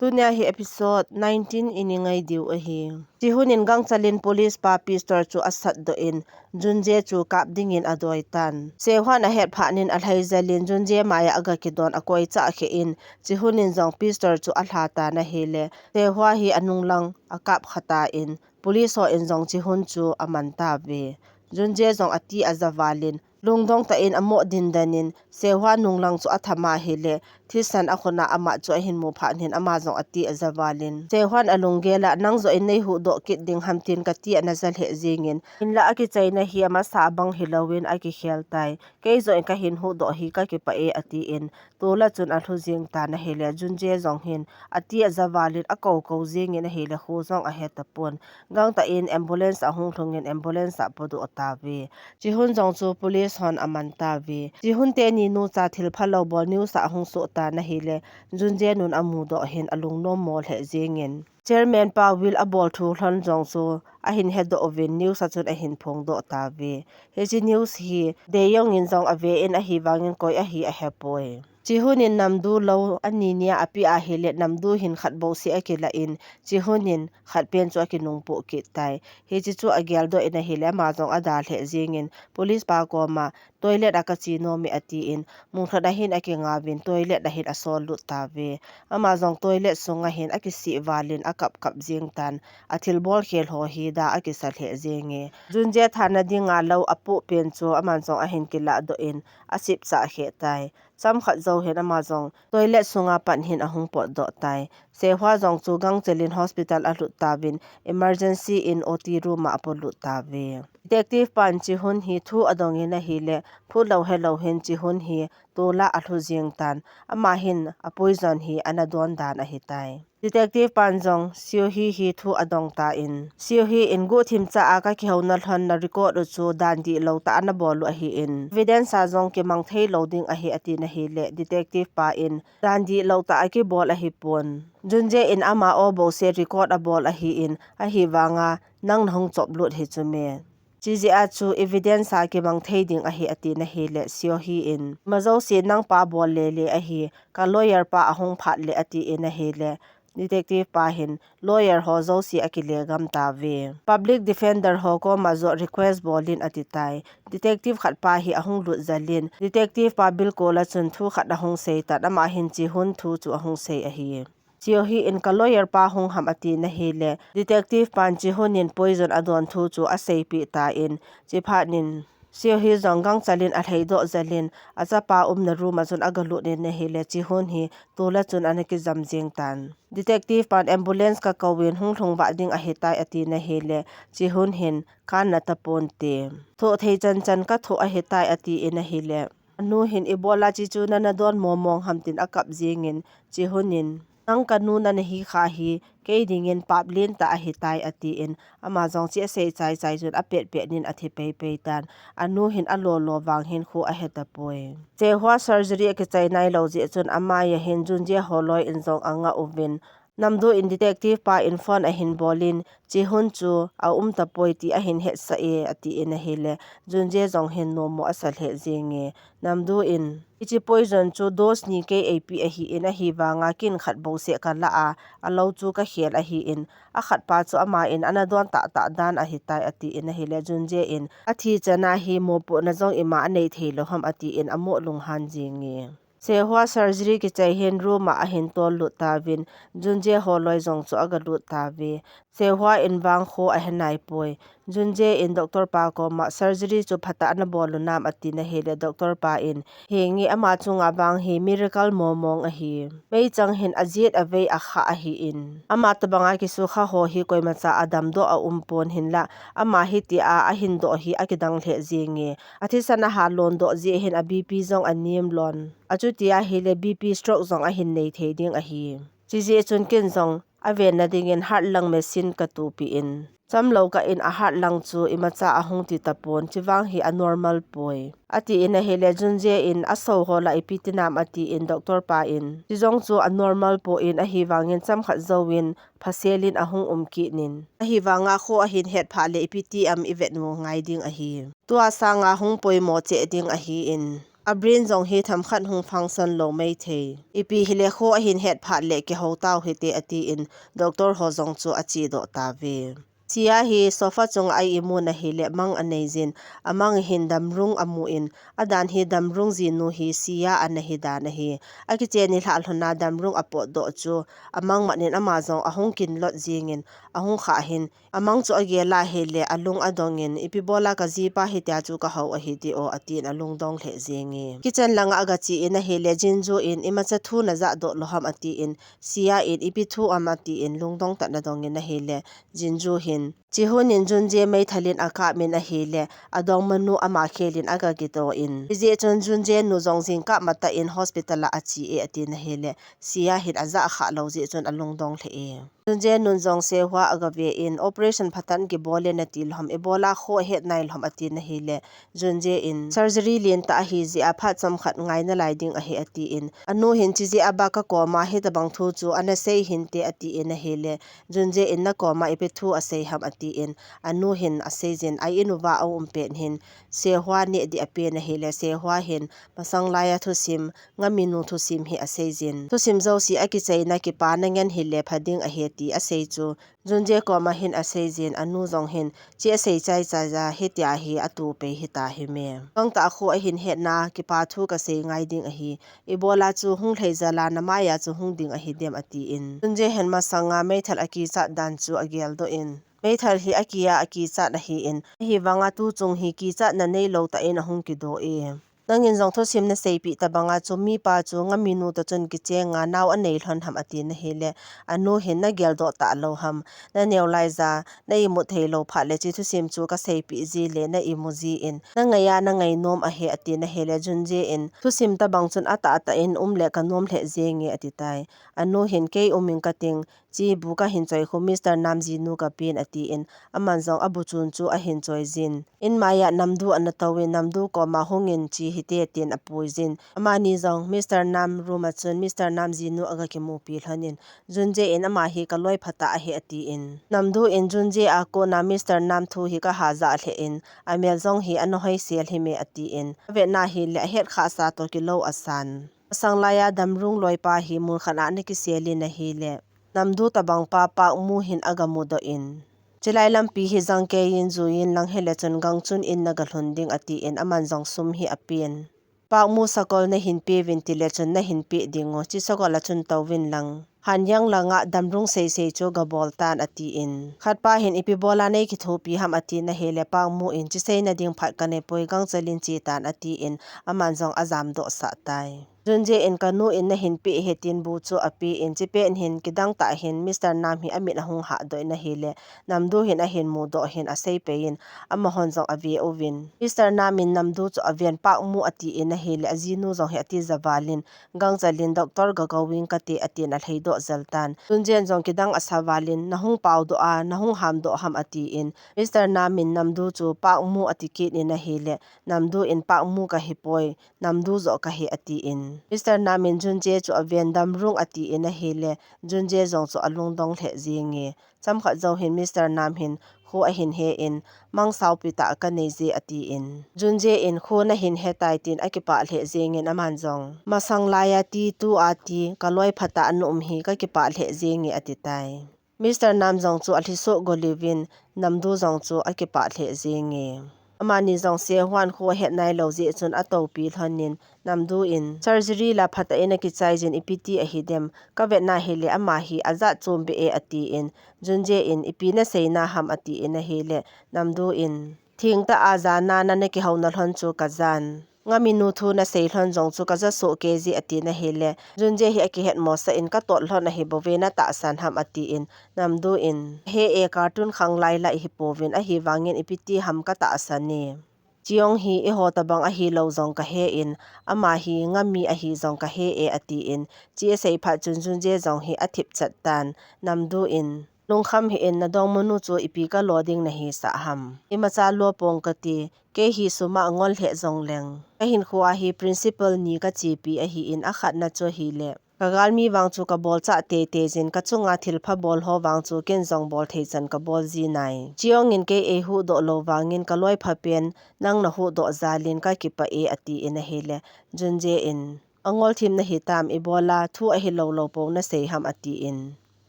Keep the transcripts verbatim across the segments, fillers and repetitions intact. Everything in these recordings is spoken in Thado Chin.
Tunia hi episode nineteen i ngai diu ahi. Chihun in gangchal in police pa pistol chu asat doh in, Junje chu kap dingin adoi tan. Sehwan ahet phat in alhai jel in, Junje mai a aga kidon akoi chah khe in, Chihun in jong pistol chu alha tan ahile, Sehwa hi anung lang akap kha tan, police ho in jong Chihun chu aman tave. Junje jong ati aja val in, lungdong tah in amo dindan in, Sehwa nung lang chu atham ahile, thisan akhut a ama chu ahin mu phat in ama jong ati aja val in, Sehwan alunggel a, nang joh in nei huhdoh kit ding ham tin kati ana ja lheh jeng in, hinlah akichaina hi amasa bang hilou in akikhel tai. Kei joh in kahin huhdoh hi kakipah e, ati in, tol a chun alhu jeng tan ahile, Junje jong hin ati aja val in akou kou jeng in ahile, kho jong ahe tapon. Gangtah in ambulance ahung lhung in ambulance a apodoh tave. Chihun jong chu police hon aman tave. Chihun teni nucha thil phalou bol news a ahung soh tan ahile, Junje nun amudoh hin alungnom mo lheh jeng in, chairman pa will abol thu lhon jong chu ahin hedoh uvin news a chun ahin phongdoh tave. Hiche news hi Deyong in jong ave in ahivang in koi ahi ahepoi. Chihun in Namdu lou ani nia apeh ahile, Namdu hin khat bouseh akilah in, Chihun in khat pen chu akinungpoh kit tai. Hiche chu ageldoh in ahile, ama jong ada lheh jeng in, police pa koma, toilet a kache nom e, ati in, mun khat a hin akingah uvin, toilet a hin asol lut tave. Ama jong toilet sunga hin akisih val in akap kap jeng tan, athil bol khel ho hi da akisa lheh jeng e. Junje thana dinga lou apoh pen chu aman jong ahin kilah doh in, asip chah khe tai. Chomkhat jou hin ama jong toilet sunga pat hin ahung potdoh tai. Sehwa jong chu gangchel in hospital alut tauvin, emergency in O T room a apolut tauve. Detective pan Chihun hi thu adong in ahile, phutlou helou hin Chihun hi tol a alhu jeng tan, ama hin a poison hi ana don dan ahitai. Detective pan jong Seohee hi thu adong tan, Seohee in guhthim cha a kakihouna lhon na record u chu dan dihlou tah a nabol u ahin, evidence a jong kimang theilou ding ahi, ati in ahile, detective pa in dan dihlou tah a kibol ahipon. Junje in ama o bouseh record abol ahin, ahivanga nang nahung choplut hi chu me. Chijeh a chu evidence a kimang thei ding ahi, ati in ahile, Seohee in, ima jouse nangpa bol lele ahi, ka lawyer pa ahung phat le, ati in ahile, detective pa hin lawyer ho jouse akile gam tauve. Public defender ho koma joh request bol in ati tai. Detective khat pa hi ahung lut jel in, detective pa bilkol a chun thu khat ahung sei tan, ama hin Chihun thu chu ahung sei ahi. Seohee in ka lawyer pa hung ham, ati in ahile, detective pan Chihun in poison adon thu chu aseipeh tan, chuphat in Seohee jong gangchal in alhaidoh jel in, achapa umna room a chun agalut in ahile, Chihun hi tol a chun ana kijam jeng tan. Detective pan ambulance kakou in hung lhung vah ding ahitai, ati in ahile, Chihun hin kanna taponte. Thoh thei chan chan kathoh ahitai, ati in ahile, anu hin ibola hiche chu nana don mong mong ham tin akap jeng in, Chihun in, nang kanu nana hi kha hi, kei dingin pap lentah ahitai, ati in, ama jong hiche asei chai chai chun apet pet in athi pei pei tan, anu hin alolo vang hin kho ahe tapoi. Sehwa surgery akichai nailou jeh chun amai a hin Junje holoi in jong angah uvin, Namdu in detective pa in phone ahin bol in, Chihun chu aum tapoi ti ahin hetsah e, ati in ahile, Junje jong hin nommo asa lheh jeng e. Namdu in, hiche poison chu dose ni kei eipeh ahin, ahivanga kin khat bouseh kalah a, alou chu kakhel ahin, akhat pa chu ama in ana don tah tah dan ahitai, ati in ahile, Junje in, athi chan a hi mopohna jong ima anei theilou ham, ati in amo lunghan jeng e. Sehwa surgery kichai hin room a ahin tol lut tauvin, Junje holoi jong chu agalut tauve. Sehwa in vang kho ahe naipoi. Junje in doctor pa koma surgery chu phatah a nabol u nam, ati in ahile, doctor pa in, henge, ama chunga vang hi miracle mong mong ahi. Meichang hin ajet avei akha ahin, ama tobanga kisukha ho hi koimacha adamdoh aumpon, hinlah ama hitia ahin doh hi akidang lheh jeng e. Athisan ahalon doh jeh hin a BP jong anem lon. Achuti ahile BP stroke jong ahin nei thei ding ahi. Chijeh chun ken jong avenna dingin heart lung machine katupi in, chamlou kah in a heart lung chu imacha ahung ti tapon, chuvang hi anormal poi, ati in ahile, Junje in, asou ho la ipi ti nam, ati in doctor pa in, chujong chu anormal poi, ahivangin chomkhat jouvin phasel in ahung um kit in, ahivanga kho ahin het phat le ipi ti am ivet u ngai ding ahi. Tua sanga hung poimo cheh ding ahin, A brain jong hi themkhat hung function lou maithei. Ipi hile kho ahin het phat le kihou tau hite, atin doctor ho jong chu achedoh tauve. Sia hi sofa chunga a imu in ahile mang anei jin, amang hin Damrung amun, adan hi Damrung jinu hi Sia ana hi dan ahi. Akichen nilhah lhona Damrung apotdoh chu amang mat in ama jong ahung kinlot jingin, ahung khah hin, amang chu agel a ahile alung adongin, ipi bola kajipa hitia chu kahou ahi ti o, atin alungdong lheh jinge. Kitchen langa agache in ahile Jinju in, imacha thu najahdoh lou ham, atin, Sia in, ipi thu ham, atin lungdong tah in adongin ahile, Jinju hin, Chihun in Junje meithal in akap in ahile, adongmanu ama khel in agakitoh in, hijeh chun Junje nu jong jingkah matah in hospital a ache e, atin ahile, Sia hin ajah khah lou jeh chun alungdong lheh e. Junje nun jong Sehua agave in, operation phatah in kibol e nati lou ham, ibola kho ahet nai lou ham, atin ahile, Junje in, surgery lentah ahi jeh a phat chomkhat ngai nalai ding ahi, atin, anu hin, chijeh a ba kakoma hitabang thu chu ana sei hinte, atin ahile, Junje in, nakoma ipi thu asei ham, atin, anu hin asei jin, a in uva aum pet hin, Sehua neh ding apen ahile, Sehua hin, masang laiya thusim, ngaminu thusim hi asei jin. Thusim jouse akichaina kipana ngen hile pha ding ahi ti asei chu, Junje koma hin asei jin, anu jong hin, chi asei chaichai ja hitia hi atu pei hita hime. Gangtah a kho ahin hetna, kipa thu kasei ngai ding ahi. Ibola chu hung lhei jal a namaiya chu hung ding ahi dem, atin. Junje hin masanga meithal akichat dan chu ageldoh in, meithal hi akiya akichat ahin, ahivanga tuchung hi kichatna neilou tah in ahung kidoh e. Nangin jong thusim naseipeh tabanga chu mipa chu ngaminu toh chun kichenga nao anei lhon ham, atin ahile, anu hin, nageldoh talou ham, naneo laija, na imut theilou phat le chi thusim chu kaseipeh ji le na imu jin, nangaiya nangainom ahi, atin ahile, Junje in, thusim tabang chun atahtah in um le kanom lheh jinge, atitai. Anu hin, kei um ing kating, chi bu kahin choi khu Mister Nam jinu kapen, atin, aman jong abu chun chu ahin choi jin. In maiya Namdu ana touvin, Namdu koma hungin chi hite, tin apui jin. Amani jong Mister Nam room a chun Mister Nam jinu agakimupi lhonin, Junje in, ama hi kaloi phatah ahi, atin, Namdu in, Junje a kona Mister Nam thu hi kaha jah lheh in, amel jong hi ana hoisel hime, atin, avetna hile ahet khahsa toh kilou asan. Masang laiya Damrung loipa hi mun khat a ana kiselin ahile, Namdu tabang pa Pakmu hin agamudoh in, chilai lampi hi jangkei in juiyin lang hile chun gangchun in nagalhun ding, atin, aman jong sum hi apen. Pakmu sakol nahin peuvin tile chun nahin peh ding u, chi sakol a chun touvin lang, Hanyang langa Damrung seisei chu gabol tan, atin, khatpa hin, ipi bola neikithopi ham, atin ahile, Pakmu in, chi seina ding phat kanei poi, gangchel in che tan, atin, aman jong ajamdoh sah tai. Junje in, kanu in nahin peh ahi, tin bu chu apen, chipet hin kidang tah hin Mister Nam hi amit ahung hahdoh in ahile, Namdu hin ahin mudoh hin aseipeh in, amahon jong ave uvin, Mister Nam in Namdu chu aven, Pakmu atin ahile, ajinu jong hi atija valin, gangchel in doctor gakou ing kate, atin alheidoh jel tan. Junje in jong kidang asa valin, nahung paodoh a, nahung hamdoh ham, atin, Mister Nam in Namdu chu Pakmu ati kit in ahile, Namdu in, Pakmu kahipoi, Namdu joh kahi, atin, Mister Nam in Junje chu aven, Damrung atin ahile, Junje jong chu alungdong lheh jinge. Chomkhat jou hin Mister Nam hin kho ahin hen, mangsaopi tah kanei je, atin, Junje in, kho nahin hetai, tin akipah lheh jingin, aman jong, masang laiya ti, tua ti, kaloi phatah a naum hi kakipah lheh jinge, atitai. Mister Nam jong chu alhisoh goliuvin, Namdu jong chu akipah lheh jinge. Amani jong Sehuan kho ahet nailou jeh chun atoupi lhonin, Namdu in, surgery la phatah in akichai jin, ipi ti ahidem, kavetna hile ama hi ajat chom beh e, atin, Junje in, ipi naseina ham, atin ahile, Namdu in, thengtah a jana nana kihouna lhon chu kajan. Ngaminu thu nasei lhon jong chu kaja soh kei je, atin ahile, Junje hi akihetmosah in, katot lhon ahibouve, natahsan ham, atin, Namdu in, he e, cartoon khang lailai hipouvin, ahivangin ipi ti ham katahsan e. Cheong hi eiho tabang ahilou jong kahen, ama hi ngami ahi jong kahe e, atin, chi asei phat chun Junje jong hi athipchet tan, Namdu in, lungkham hih in, nadongmanu chu ipi kalo ding nahisah ham. Imacha lo pong kati, kei hi sum a ngol lheh jongleng, kahinkhoa hi principal ni kachepi ahin, akhatna chu ahile, Ka galmi vang chu ka bolchah teitei jin, ka chunga thilpha bol ho vang chu ken jong bol thei chan ka bol ji nai. Cheong in kei eihuhdoh lou vangin ka loipha pen nang nahuhdoh jal in ka kipah e, atin ahile, Junje in, angol thim nahi tam, ibola thu ahilou lou po nasei ham, atin.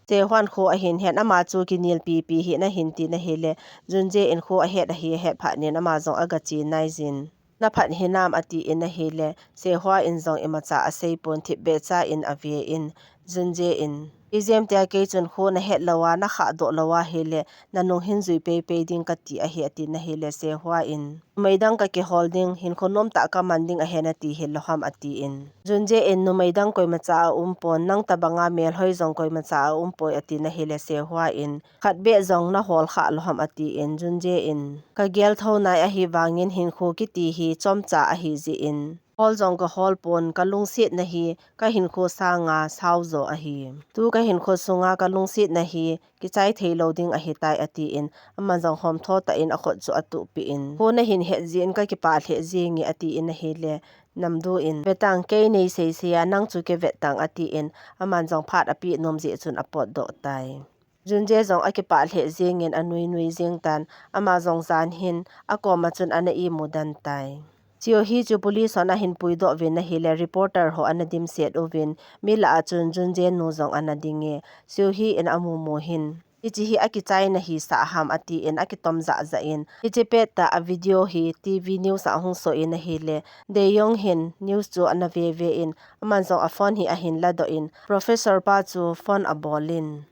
Sehuan kho ahin hen, ama chu kinel pipi hi nahin tin ahile, Junje in kho ahet ahi ahet phat in ama jong aga che nai jin. Naphat hinam, atin ahile, Sehua in jong imacha asei pon, thipbeh cha in ave in, Junje in, ijemtia kei chun kho nahet lou a, nakhahdoh lou ahile, nanung hin jui peipei ding kati ahi, atin ahile, Sehua in, numei dang kakihol ding, hinkho nomtah kaman ding ahi nati hilou ham, atin. Junje in, numei dang koimacha aum pon, nang tabanga melhoi jong koimacha aum poi, atin ahile, Sehua in, khatbeh jong nahol khah lou ham, atin, Junje in, kagel thou nai ahivangin hinkho kiti hi chomcha ahi jeh in, hol jong kahol pon, kalungsetna hi kahinkho sanga sao jo ahi. Tu kahinkho sunga kalungsetna hi kichai thei lou ding ahitai, atin, aman jong homtho tah in akhut chu atuhpeh in, kho nahin het jeh in kakipah lheh jenge, atin ahile, Namdu in, vetang, kei neiseisei a nang chu kivet tang, atin, aman jong phat apeh nom jeh chun apotdoh tai. Junje jong akipah lheh jengin anuinui jeng tan, ama jong jan hin akoma chun ana imu den tai. Seo Hee chu police hon ahin puidoh uvin ahile, reporter ho ana dimset uvin, mi lah a chun Junje nu jong ana ding e, Seo Hee in amumu hin, hiche hi akichaina hisah ham, atin akitom jahjah in, hiche pettah a video hi TV news a ahung soh in ahile, Dae Young hin news chu ana veve in, aman jong aphone hi ahin ladoh in, professor pa chu phone abol in,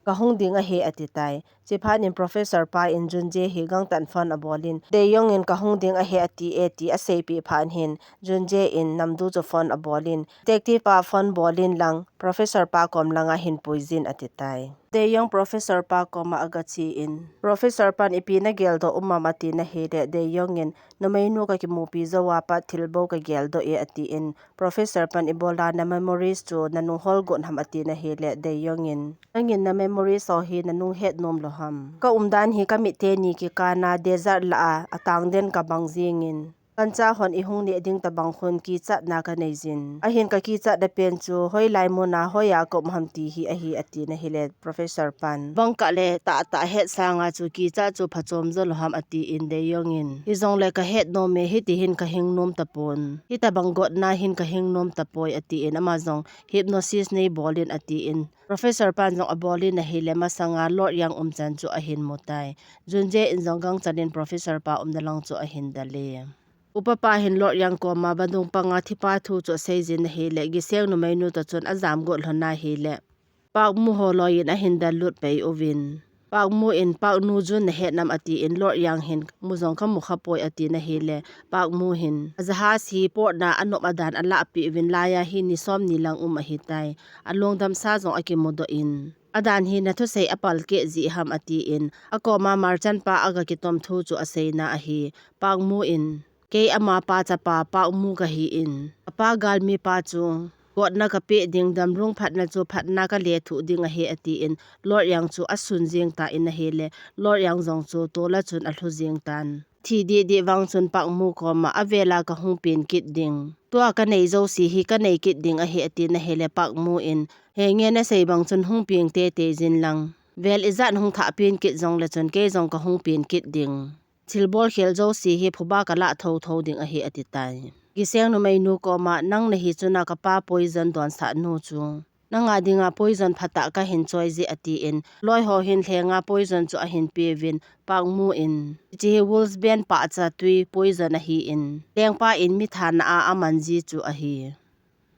kahung ding ahi, ati tai. Chuphat in professor pa in Junje hi gangtah in phone abol in, Dae Young in kahung ding ahi ati e ti aseipeh phat in, Junje in Namdu chu phone abol in, detective pa phone bol in lang, professor pa kom langa hin puijin, ati tai. Dae Young professor pa koma aga che in, professor pan ipi nageldoh um am, atin ahile, Dae Young in, numeinu kakimupi jou a pat thil bou kageldoh e, atin, professor pan ibola na memories chu nanung holgot ham, atin ahile, Dae Young in, nangin na memories ho hi nanung het nom lou ham? Ka umdan hi kamit teni kikana desert lah a atang den kabang jingin, gancha hon ihung neh ding tabang khun kichatna kanei jin. Ahin kakichatna pen chu hoilai muna hoiya kaum ham ti hi ahi, atin ahile, professor pan, bangkah le tahtah het sanga chu kichat chu phachom jou lou ham, atin, Dae Young in, hijongle kahet nom e, hiti hin kahing nom tapon, hitabang gotna hin kahing nom tapoi, atin, ama jong hypnosis neibol in, atin, professor pan jong abol in ahile, masanga Lord Yang umchan chu ahin mu tai. Junje in jong gangchan in professor pa umna lang chu ahin del e. Upa pa hin Lord Yang koma vadung panga thipa thu chu asei jin ahile, Giseng numeinu toh chun ajamgot lhon ahile, Park Mu ho loi in ahin del lut pei uvin, Park Mu in, Park nu Jun nahet nam, atin, Lord Yang hin, mu jong kamu khapoi, atin ahile, Park Mu hin, ajahas hi port na anop adan alahpeh uvin, laiya hi ni somni lang um ahitai, alungdamsa jong akimudoh in, adan hi nathusei apalkeh jeh ham, atin, akoma merchant pa aga kitom thu chu aseina ahi. Park Mu in, kei amapa chapa Park Mu kahin, apa galmi pa chu gotna kapeh ding, damlung phatna chu phatna kalethuh ding ahi, atin, Lord Yang chu asun jing tan ahile, Lord Yang jong chu tola chun alhu jing tan. Thi dehdeh vang chun Park Mu koma, avela kahung pen kit ding, tua kanei jouse hi kanei kit ding ahi, atin ahile, Park Mu in, henge nasei bang chun hung peng teitei jin lang, vel ijat hung thah pen kit jongle chun kei jong kahung pen kit ding, thilbol khel jouse hi phuba kalah thotho ding ahi, ati tai. Giseng numeinu koma, nang nahi chuna kapa poison donsah nu chu nanga dinga poison phatah kahin choi jeh, atin, loi ho hin lhenga poison chu ahin peuvin, Park Mu in, hiche hi Wolfsbane pahcha twi poison ahin, lengpa in mi thana a aman ji chu ahi.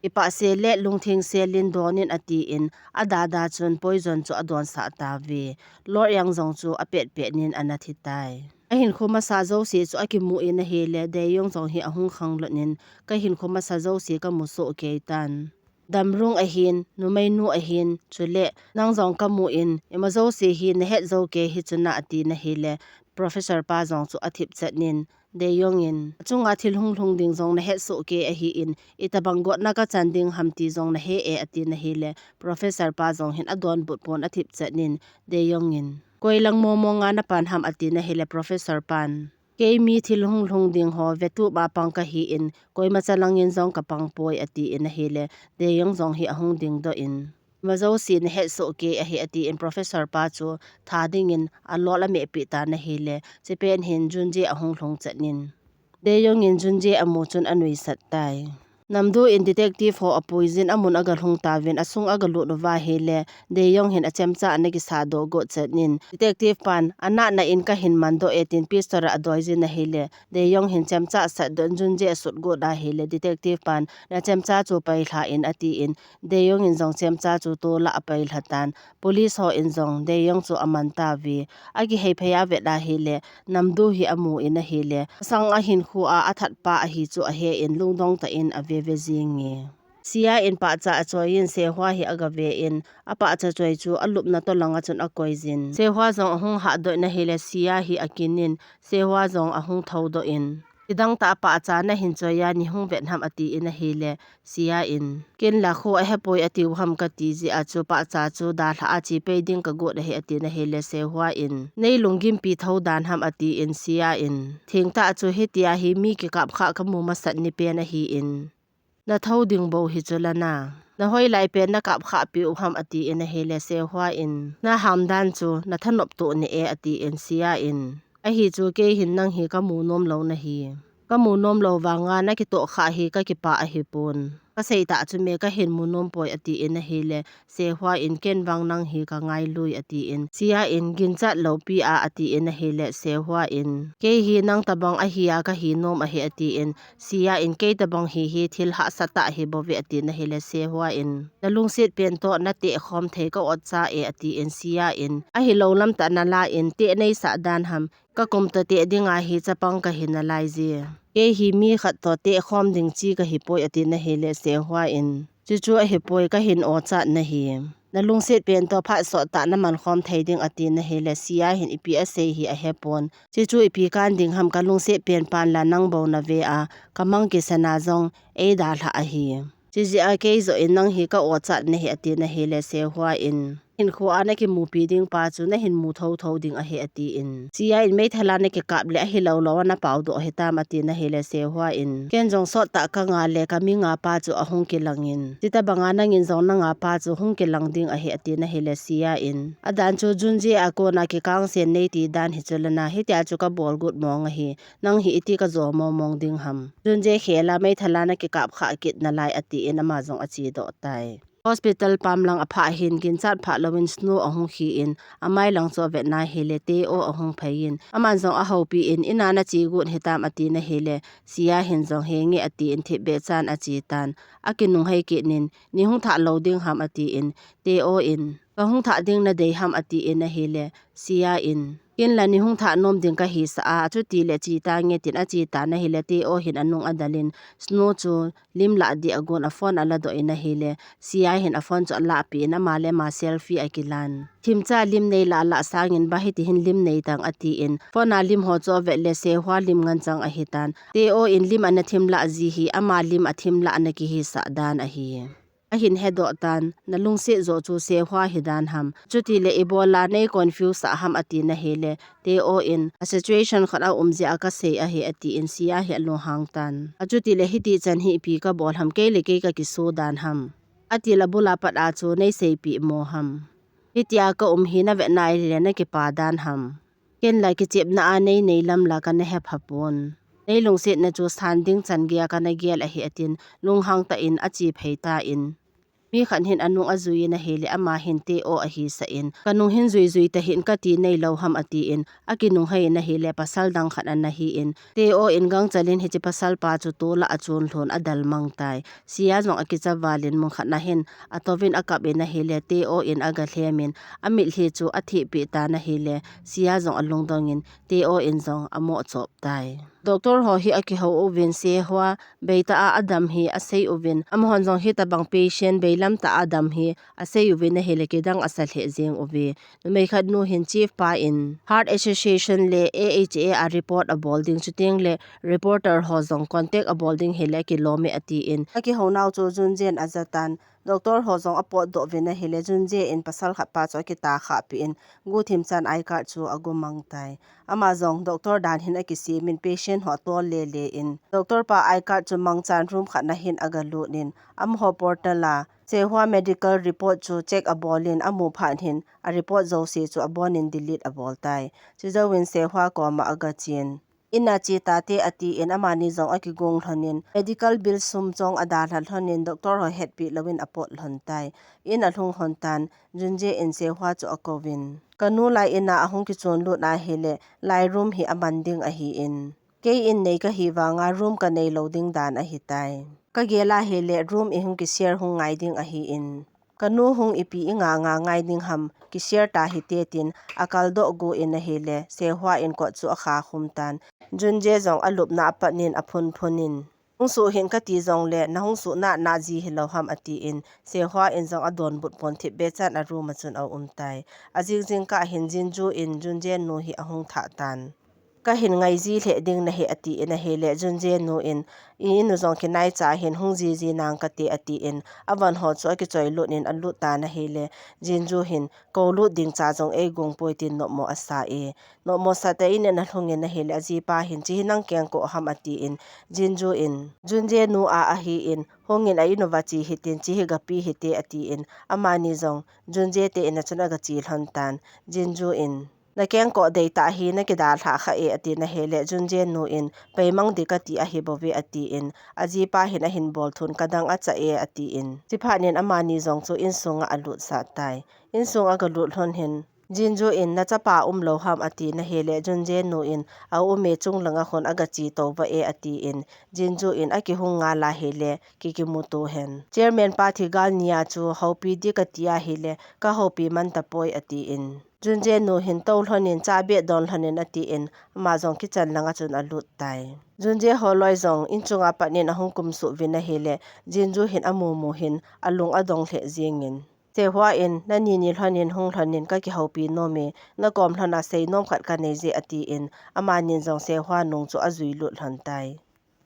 Kipah sel le lungtheng sel in don in, atin, adada chun poison chu adonsah tauve. Lord Yang jong chu apetpet in ana thi tai. Ahinkho masa jouse chu akimu in ahile, Dae Young jong hi ahung khanglut in, kahinkho masa jouse kamu soh kei tan. Damlung ahin, numeinu ahin, chule nang jong kamu in, ima jouse hi nahet jou kei hichuna, atin ahile, professor pa jong chu athipchet in, Dae Young in, achunga thil hung lhung ding jong nahet soh kei ahin, itabang gotna kachan ding ham ti jong nahe e, atin ahile, professor pa jong hin adonbut pon athipchet in, Dae Young in, koi lang momonga napan ham, atin ahile, professor pan, Kei mi thil hunglhung ding ho vetup a pang kahi in, koima chalangin jong kapang poi, atin ahile, De Jong jong hi ahung dingdoh in, Majouse nahet soh kei ahi, atin Professor pa chu tha dingin alol amehpeh tan ahile, chupet hin Junje ahung lhung chet in, De Jong in Junje amu chun anuisat tai. Namdu in detective ho apuijin amun agalhung tauvin asung agalut uva ahile, De Jong hin achemcha ana kisahdoh got chet in, detective pan, anatna in kahin mandoh e tin pistol a adoijin ahile, De Jong hin chemcha asatdoh in Junje asut got ahile, detective pan, nachemcha chu pailha in atin, De Jong in jong chemcha chu tol a apailha tan, police ho in jong De Jong chu aman tauve, akihei phei a avet ahile, Namdu hi amu in ahile, asang ahinkho a athat pa ahi chu ahe in lungdong tah in aveve jing e. Sia in pahcha achoi in Sehua hi agave in, apahcha choi chu alupna toh langa chun akoijin. Sehua jong ahung hahdoh in ahile, Sia hi akin in, Sehua jong ahung thoudoh in, Kidang tah a pahcha nahin choi a nei hung vet ham, atin ahile, Sia in, ken la kho ahepoi atiu ham kati jeh a chu pahcha chu dalha a chepei ding kagot ahi, atin ahile, Sehua in, nei lunggimpi thou dan ham, atin Sia in, thengtah chu hitia hi mi kikapkhah kamu masat ni pen ahin, nathou ding bou hi chu lana, nahoilai pen nakapkhah peh u ham, atin ahile, Sehua in, naham dan chu nathanop toh ne e, atin Sia in, ahi chu kei hin nang hi kamu nom lou nahi. Kamu nom lou vanga nakitoh khah hi kakipah ahipon. Kasei tah chu me kahin mu nom poi, atin ahile, Sehua in, ken vang nang hi kangailui, atin, Sia in, ginchat loupi a, atin ahile, Sehua in, kei hi nang tabang ahi a kahi nom ahi, atin, Sia in, kei tabang hi hi thil hahsa tah ahi bouve, atin ahile, Sehua in, nalungset pen toh nateh khom thei ka-ot cha e, atin, Sia in, ahilou lam tah nala in, teh neisah dan ham, kakum toh teh dinga hi chapang kahi nalai je. Kei hi mi khat toh teh khom ding chi kahipoi, atin ahile, Sehua in, chuchu ahipoi, kahin ochat nahi. Nalungset pen toh phat sottah naman khom thei ding, atin ahile, Sia hin ipi asei hi ahepon. Chuchu ipi kan ding ham, kalungset pen pan la nang bou nave a, kamang kisana jong eidalha ahi. Chijeh a kei joh in nang hi ka-ochat nahi, atin ahile, Sehua in, hinkho a nakimupi ding pa chu nahin mu thouthou ding ahi, atin, Sia in, meithal a nakikap le ahilou lou a napao doh hitam, atin ahile, Sehua in, ken jong sottah kanga le kami nga pa chu ahung kilang in, chuti banga nangin jong nanga pa chu hung kilang ding ahi, atin ahile, Sia in, adan chu Junje a kona kikangsen nei ti dan hi chu lana, hitia chu kabol got mong ahi, nang hi iti kajo mongmong ding ham. Junje khel a meithal a nakikap khah kit nalai, atin ama jong achedoh tai. Hospital pam lang aphah hin ginchat phah louvin Snow ahung khi in, amai lang chu avet na ahile Teo ahung phei in, aman jong ahoupi in, ina nache got hitam, ati na ahile, Sia hin jong henge atin thipbeh chan ache tan, akinunghei kit in, nei hung thah lou ding ham atin, Teo in, kahung thah ding nadei ham atin ahile, Sia in, ken la nei hung thah nom ding kahisah a, chutile che tange tin ache tan ahile, Teo hin anung adal in, Snow chu lim lah ding agon a phone aladoh in ahile, Sia hin aphone chu alahpeh in ama le ama selfie akilan. Themcha lim neilah lah sangin ba hiti hin lim neitang atin, phone a lim ho chu avet le Sehua lim ngen chang ahitan. Teo in lim ana themlah ji hi ama lim athemlah na kihisah dan ahi. Ahin hedoh tan, nalungset joh chu Sehua hidan ham. Chutile ibola nei confuse sah ham ati na ahile, Teo in, a situation khat aum jeh a kasei ahi atin Sia hi alunghang tan. Achutile hiti chan hi ipi kabol ham, kei le kei kakiso dan ham. Atile abul a pat a chu neiseipeh mo ham. Hitia kaum hi navet na ahile nakipa dan ham. Ken la kichepna a nei nei lam la kana hepha pon. Nei lungsetna chu san ding chan geiya kana gel ahi atin, lunghang tah in ache phei tan. Mi khat hin anung ajui in ahile ama hin Teo ahisah in, kanung hin jui jui tahih in kati neilou ham atin, akinunghei in ahile pasal dang khat ana hi in, Teo in gangchel in hiche pasal pa chu tol a achun lhon adel mang tai. Sia jong akicha val in mun khat na hin atouvin akap in ahile, Teo in agalhem in, amitlhi chu athehpeh tan ahile, Sia jong alungdong in, Teo in jong amo chop tai. Doctor ho hi akihou uvin, Sehua beitah a adam hi asei uvin, amahon jong hitabang patient beilam tah a adam hi asei uvin ahile kidang asa lheh jeng uve. Numei khat nu hin chief pa in Heart Association le A H A a report abol ding, chuteng le reporter ho jong contact abol ding hile akilom e atin, akihou nau chu Junje in aja tan. Doctor ho jong apot doh vin ahile, Junje in pasal khat pa chu akita khah peh in, guthim chan I card chu agu mang tai. Ama jong doctor dan hin akisem in, patient ho atol lele in, doctor pa I card chu mang chan room khat na hin aga lut in, amaho portal a Sehua medical report chu check abol in, amu phat hin a report jouse chu abon in delete abol tai. Chujouvin Sehua koma aga chen. In a che tate ati in, amani jong akigong lhon in, medical bill sum chong adalha lhon in, doctor ho hetpeh louvin apot lhon tai. In alhung lhon tan, Junje in Sehua chu akouvin, kanu lai in a ahung kichon lut ahile, lai room hi aman ding ahi in, kei in nei kahi vanga room kanei lou ding dan ahitai. Kagel ahile, room ihung kishare hung ngai ding ahi in, kanu hung ipi inga nga ngai ding ham, kishare ta hite tin, akal doh go in ahile, Sehua in kot chu akha khum tan. Junje jong alupna apat in aphun phun in, hung suh hih in kati jongle, nahung suh nana ji hilou ham ati in, Sehua in jong adonbut pon thipbeh chan a room a chun aum tai. Ajing jingkah hin Jinju in Junje nu hi ahung thah tan. Kahin ngai ji lheh ding nahi ati in ahile, Junje nu in, i inu jong kinai cha hin hung ji ji nang kate ati in, avan ho chu akichoi lut in alut tan ahile, Jinju hin, kou lut ding cha jong eigong poi tin nopmo asa e. Nopmo sa tah in in alhung in ahile, ajipa hin, chi hi nang kengkoh ham ati in, Jinju in, Junje nu a ahi in, hung in a inu va che hih tin, chi hi gape hite ati in, amani jong, Junje te in a chun aga che lhon tan, Jinju in, na kengkoh dei tah hi na kidalha kha e ati in ahile, Junje nu in, peimang ding kati ahi bouve ati in, ajipa hin ahin bol thun kadang acha e ati in, chuphat in amani jong chu insunga alut sah tai. Insung aga lut lhon hin, Jinju in, na chapa umlou ham ati in ahile, Junje nu in, aum e, chunglang a khun aga che tou va e ati in, Jinju in, akihung ngal ahile, kikimuto hen. Chairman pa thi gal nia chu houpi ding kati ahile, ka houpi man tapoi ati in, Junje nu hin tou lhon in, cha beh don lhon in ati in, ama jong kitchen lang a chun alut tai. Junje holoi jong inchunga pat in ahung kumsuh vin ahile, Jinju hin amu mu hin alung adong lheh jing in, Sehua in, nani ni lhon in hung lhon in kakihoupi nom e, nakom lhon a seinom khat kanei je ati in, amani jong Sehua nung chu ajui lut lhon tai.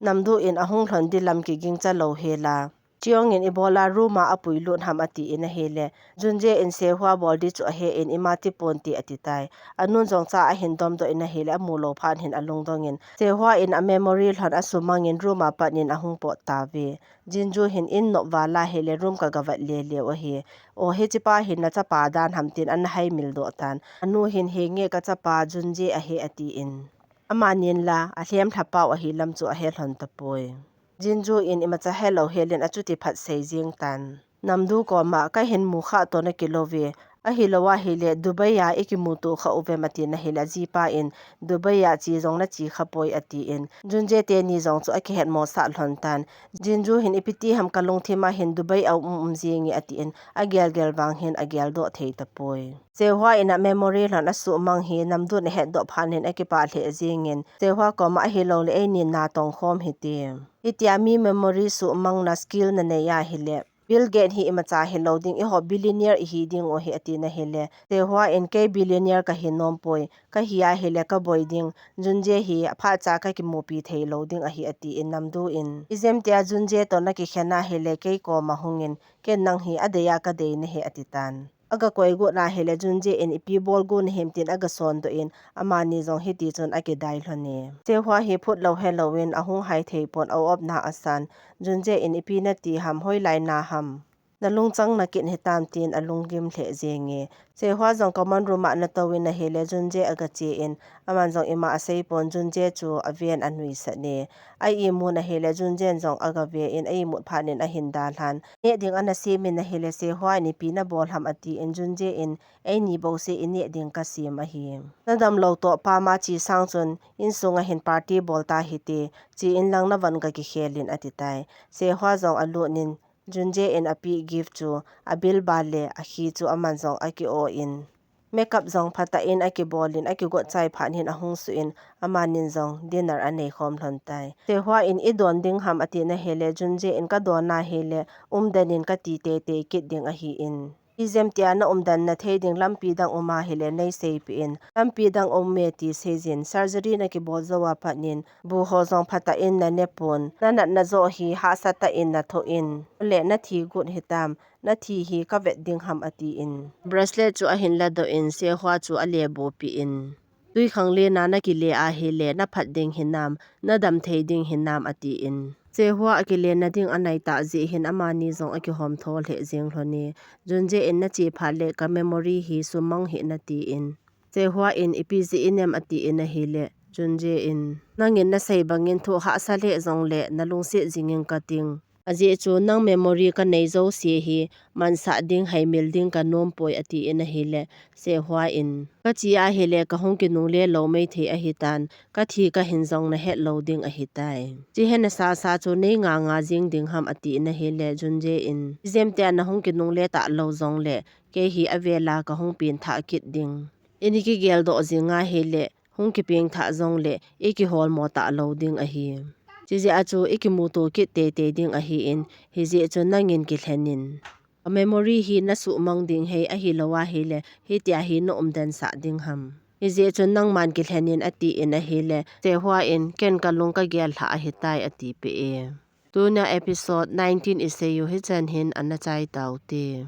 Namdu in ahung lhon ding lam kigingcha lou hel a, Cheong in ibola room a apui lut ham ati in ahile, Junje in Sehua bol ding chu ahe in ima ti ponte ati tai. Anun jong cha ahin domdoh in ahile, amu lou phat hin alungdong in, Sehua in a memory lhon asumang in room a pat in ahung pot tauve. Jinju hin in nop val ahile room kaga vat lele u ahi. O, hichepa hin na chapa dan ham tin ana haimil doh tan. Anu hin henge ka chapa Junje ahi ati in. Amani in la, alhem lhapau ahi lam chu ahe lhon tapoi. Jinju in imacha helou hel in achuti phat sei jing tan. Namdu koma, kahin mu kha toh nakilou ve. Ahilou ahile, Dubai a ikimuto kha uvem ati in ahile, ajipa in, Dubai a che jong nache kha poi ati in, Junje teni jong chu akihet mosah lhon tan. Jinju hin ipi ti ham kalungthim a hin Dubai a um um jing e ati in, agel gel vang hin agel doh thei tapoi. Sehua in a memory lhon asumang hi Namdu in ahet doh phat in akipah lheh jing in, Sehua koma ahilou le eini natong khom hite. Hitia mi memory sumang na skill nanei ahile, Bill Gates hi imacha hilou ding, eiho billionaire ihi ding u ahi ati in ahile, Sehua in kei billionaire kahi nom poi, kahi ahile kaboi ding, Junje hi aphat cha kakimupi thei lou ding ahi ati in Namdu in. Ijemtia Junje toh nakikhen ahile kei koma hung in, ken nang hi adei a kadei nahi ati tan. Aga koi got ahile Junje in ipi bol got nahim tin aga sondoh in amani jong hiti chun akidai lhon e. Sehua hi phut lou helou in ahung hai thei pon a-op na asan. Junje in ipi nati ham, hoilai na ham. Nalungchang nakit hitam tin alunggim lheh jing e. Sehua jong common room a anatou in ahile Junje aga che in aman jong ima asei pon Junje chu aven anuisat e. A-imut ahile Junje in jong aga ve in a-imut phat in ahin dalhan. Neh ding ana sem in ahile Sehua in ipi nabol ham ati in Junje in eini bouseh ineh ding kasem ahi. Nadamlou toh pama che sang chun insunga hin party bol ta hite, che in lang navan kakikhel in ati tai. Sehua jong alut in Junje in apeh gift chu abilbal le akhi chu aman jong aki-o in. Makeup jong phatah in akibol in akigot chai phat in ahung suh in amanin jong dinner anei khom lhon tai. Sehua in idon ding ham ati in ahile Junje in kadon ahile umden in kati teitei kit ding ahi in. Ijemtia na umden na thei ding lampi dang um ahile nei seipeh in. Lampi dang um e ti seijin, surgery na kibol jou a pat in, bu ho jong phatah in na nepon, na natna joh hi hahsatah in na thoh in. Le na thi got hitam, na thi hi ka vet ding ham atin. Bracelet chu ahin ladoh in, Sehua chu ale bupeh in. Twikhanglen a na kile ahile, na phat ding hinam, na dam thei ding hinam atin. Sehua akile na ding anai tah jeh hin amani jong akihom tho lheh jeng lhon e. Junje in na che phat le ka memory hi sumang hih in atin. Sehua in ipi jeh inem atin ahile. Junje in nangin na sei bangin thu hahsa lheh jongle na lungset jingin kating. Ajeh chu nang memory ka nei jouse hi mansah ding, haimil ding ka nom poi atin ahile, Sehua in ka che ahile ka hung kinungle lou maithei ahitan, ka thi ka hin jong na het lou ding ahitai. Chi hena sasa chu nei nga nga jing ding ham atin ahile, Junje in ijemtia na hung kinungle talou jongle, kei hi avel a ka hung pengthah kit ding. Ini kigel doh jing ahile, hung kipengthah jongle, i kiholmo talou ding ahi. Chijeh a chu i kimuto kit teitei ding ahin, hijeh chun nangin kilhen in. A memory hi na suhmang ding hei ahilou ahile, hitia hi na umden sah ding ham. Hijeh chun nangman kilhen in atin ahile, Sehua in ken ka lung ka gel lhah ahitai atipeh e. Tunia episode nineteen isei u hichan hin ana chai taute.